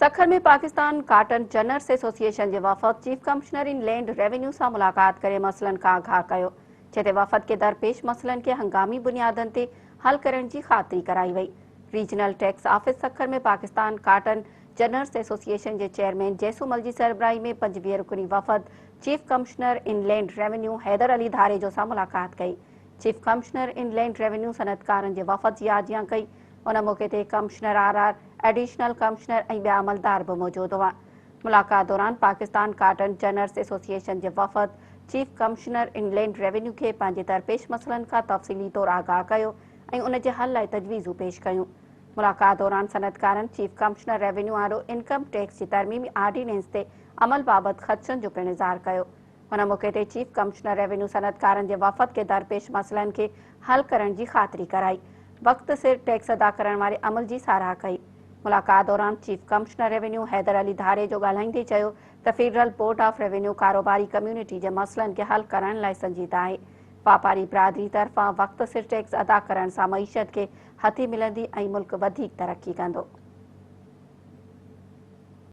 Sukkur ۾ Pakistan cotton ginners association جي وفد chief commissioner inland revenue سان ملاقات ڪري مسئلن کان آگاهه ڪيو، جنهن تي وفد کي درپيش مسئلن کي هنگامي بنيادن تي حل ڪرڻ جي خاطري ڪرائي وئي. Regional tax office Sukkur ۾ Pakistan cotton ginners association جي چيئرمين جيسومل جي سربراهي ۾ 25 رڪني وفد chief commissioner inland revenue Haider Ali Dharejo سان ملاقات ڪئي. چيف ڪمشنر انلينڊ ريونيو صنعتڪارن جي وفد جي آجيان ڪئي. ان موقعي تي commissioner R R, additional commissioner ۽ ٻيا عملدار به موجود هئا. ملاقات دوران پاڪستان ڪاٽن جنرز ايسوسيئيشن جي وفد چيف ڪمشنر انلينڊ ريونيو کي پنهنجي درپيش مسئلن کان تفصيلي طور آگاهه ڪيو ۽ ان جي حل لاء تجويزون پيش ڪيون. ملاقات دوران صنعتڪارن چيف ڪمشنر ريونيو آڏو انڪم ٽيڪس جي ترميمي آرڊيننس تي عمل بابت خدشن جو پڻ اظهار ڪيو. ان موقعي تي چيف ڪمشنر ريونيو صنعتڪارن جي وفد کي درپيش مسئلن کي حل ڪرڻ جي خاطري ڪرائي، وقت سر ٽيڪس ادا ڪرڻ واري عمل جي ساراهه ڪئي. ملاقات دوران chief commissioner revenue Haider Ali Dharejo ڳالهائيندي چيو ته فيڊرل بورڊ آف ريونيو ڪاروباري ڪميونٽي جي مسئلن کي حل ڪرڻ لاء سنجيده آهي، واپاري برادري طرفان وقت سر ٽيڪس ادا ڪرڻ سان معيشت کي هٿي ملندي ۽ ملڪ وڌيڪ ترقي ڪندو.